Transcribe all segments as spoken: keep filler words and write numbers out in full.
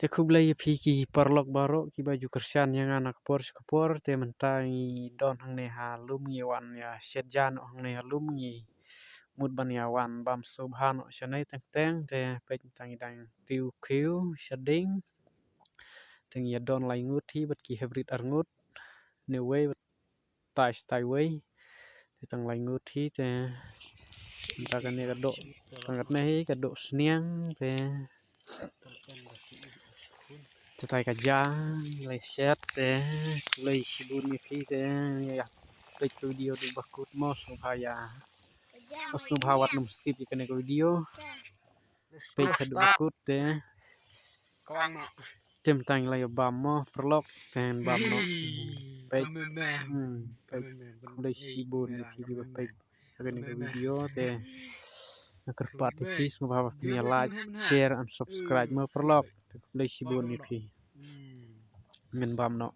Te khublei ïa phi ki paralok baroh kiba ju kyrshan ïa nga na ka por sha ka por. Te mynta ngi don hangne ha lum, ngi wan ïa shet ja noh hangne ha lum, ngi mut ban ïa wan bam sngewbha noh shane teng teng. Te peit mynta ngi dang tiew khiew shading. Te ngi ïa don lai ngut hi bad ki hybrid ar ngut. Ne wei bad tai stai wei. Te tang lai ngut hi te. Mynta kane ka doh, tang katne hi ka doh sniang te. Te tai ka ja, lai shet te. Khublei shibun ïa phi te. Ïa peit ka video du bakut mo, sngewbha ïa, sngewbha wat nym skip ïa kane ka video. Peit haduh bakut te. Kwang noh. Te mynta ngi la ïa bam mo, paralok, te ngan bam noh. Peit. Mem, mem. Hmm, peit. Mem, mem. Khublei shibun ïa phi kiba peit ha kane ka video te. Nga kyrpad ïa phi sngewbha ba phin ïa like, share and subscribe mo, paralok. Te khublei shibun ïa phi. Hmm. Ngan bam noh.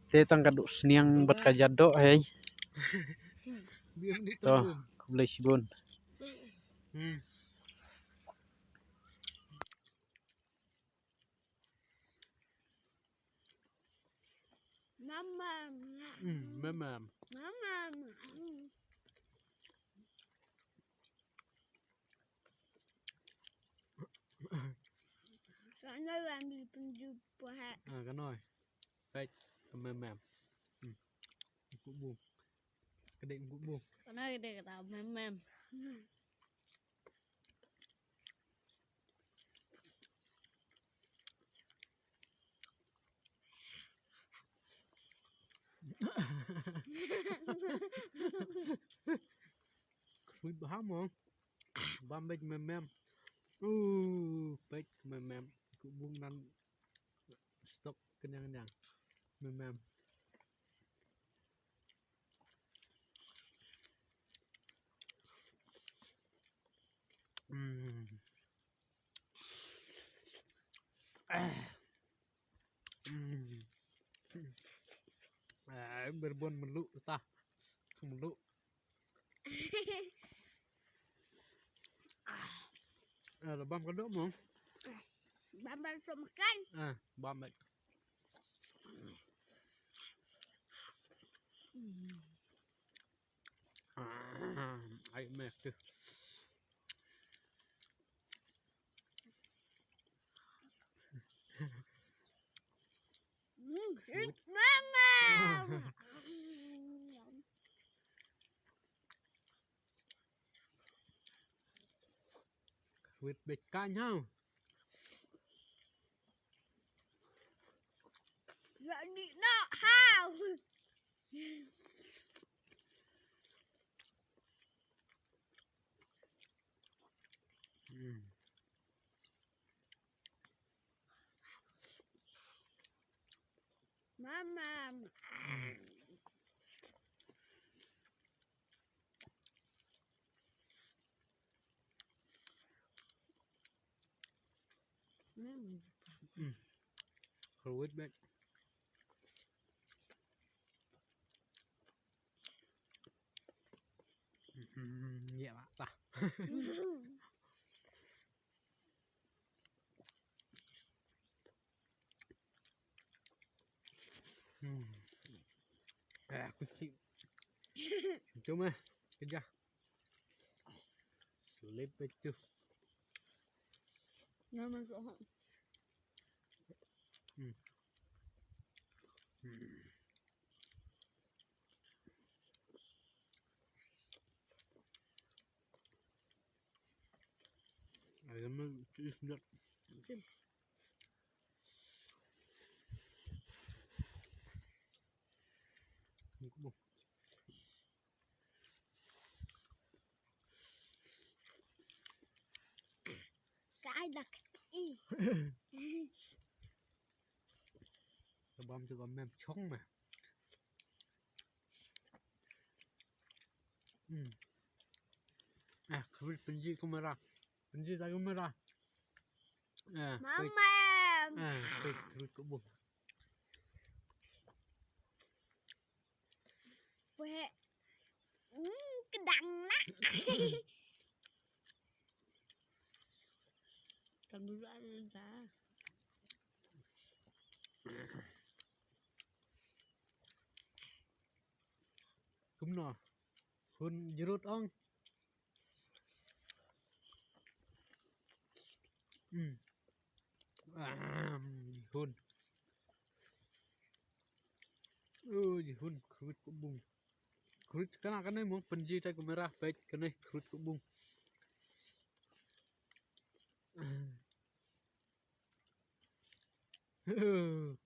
Te tang ka doh sniang bad ka ja doh, hei. To, khublei shibun. Hmm. Mama. Mm, mama. Mama. Sana wan di penjumpa. Ah, kanoi. Baik, mama. Hmm. Kubu. Kedek kubu. Kanoi kedek kata mama. Khuid bha mo. Bam bad mem mem. Uh, bad mem mem. Ku bung nan stok kenyang kenyang. Mem mem. Hmm. Ah. Hmm. Ah, berbon melu tah. Melu. Ah, bam kedok mo. Bam bam sok makan. Ah, bam baik. Hmm. Ah, ai meh tu. Hmm, sweet mama. Sweet bad kan ha. Jadi nak ha. Hmm. Mama. Hmm. Khuid bad. Hmm, ïa lah tah. Hmm. Eh, aku cik. Cuma kerja. Slip itu. Nama soal? Hmm. Hmm. Ayam tu sedap. Ka ai dak i. Ka bam tu ka mem chong ma. Hmm. Ah, khuid pynji kamera. Pynji ta kamera. Ah, mama. Ah, khuid, khuid ka bum. Pwe. Hmm, kedang lah. Kan dulu ada. Kumno? Hun jrut ong. Hmm. Ah, hun. Ui, hun khrwit kubung. Khrwit kana kane mo pynji tai kumera peit kane khrwit kubung.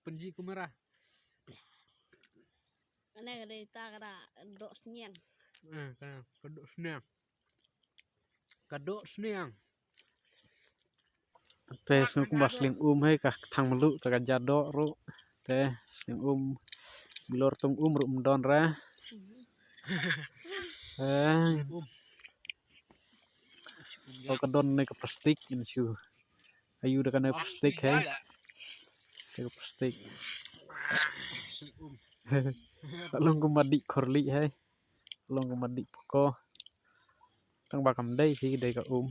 Pynji kumera. Kane ka dei ta ka da dok sniang. Ah, ka, ka dok sniang. Ka dok sniang. Te sngewbha sling um hei ka thang melu ta ka ja dok ru. Te sling um bilor tung um ru mdon ra. Eh. Um. Ka don ne ka plastik in shu. Ayu da kane plastik hei. Ka plastik. Long kumba dih khorli hei. Long kumba dih poko. Tang ba kam dei hi dei ka um.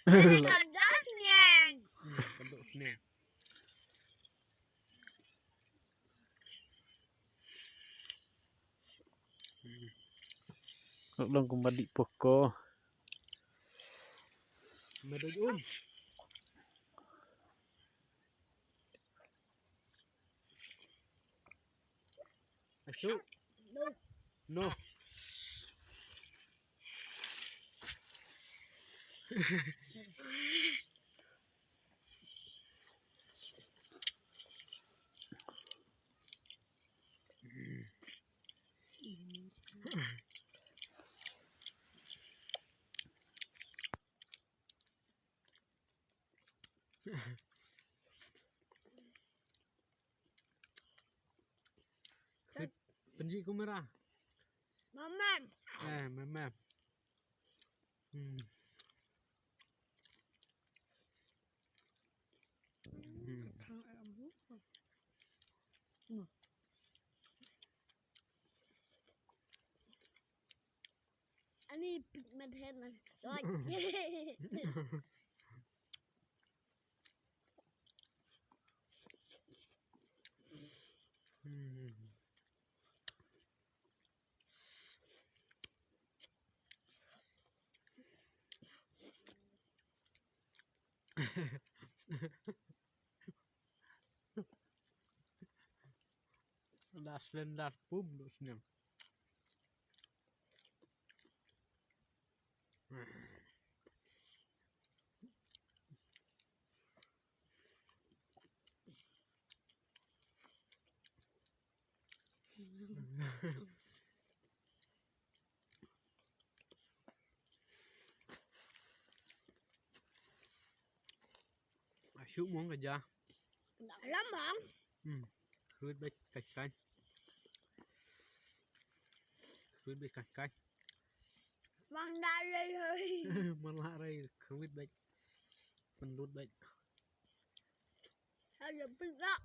Ka dok sniang. Long kumba dih poko. Madoj um. Asu. No. No. Pynji kumera. Mamam. Eh, mamam. Hmm. Hmm. Ani pit mad hen na soi. Da slender pum dok sniang. Asu mong ka ja. Lam mong. Hmm. Khrwit beit kaich kaich. Khrwit beit kaich kaich. Mang da rei rei. Mang da rei khrwit beit. Pynlut beit. Sa ja pynlut.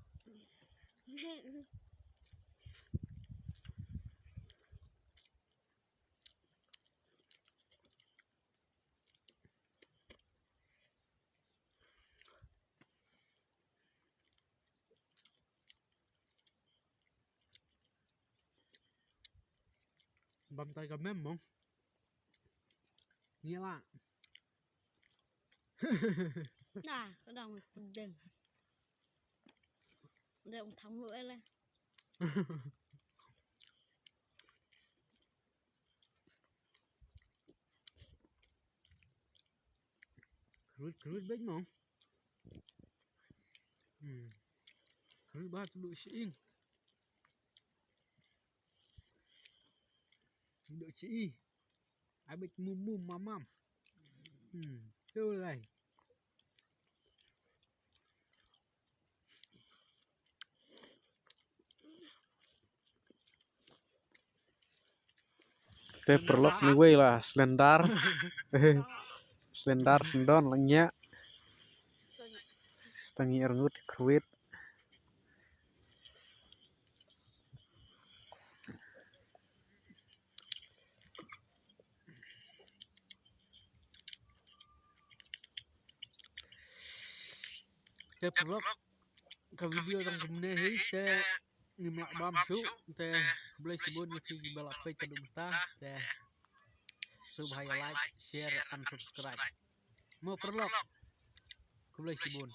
Bam tai ka mem mong. Ngi la. Na, ka dang deng. Deng thang lu ele. Khrwit khrwit beit mo. Hmm. Khrwit ba tu du shi ing. Du shi i. Ai beit mum mum mam mam. Hmm. Tu lai. Te paralok ni wei la slender. Slendar sendon lang nya. Stangi arngut kruit. Te paralok, ka video tang kumne hi, te ngim lah bam shuh, te khublei shibun ïa phi kiba la peit haduh mynta, te sngewbha ïa like, share and subscribe. Mo paralok, khublei shibun.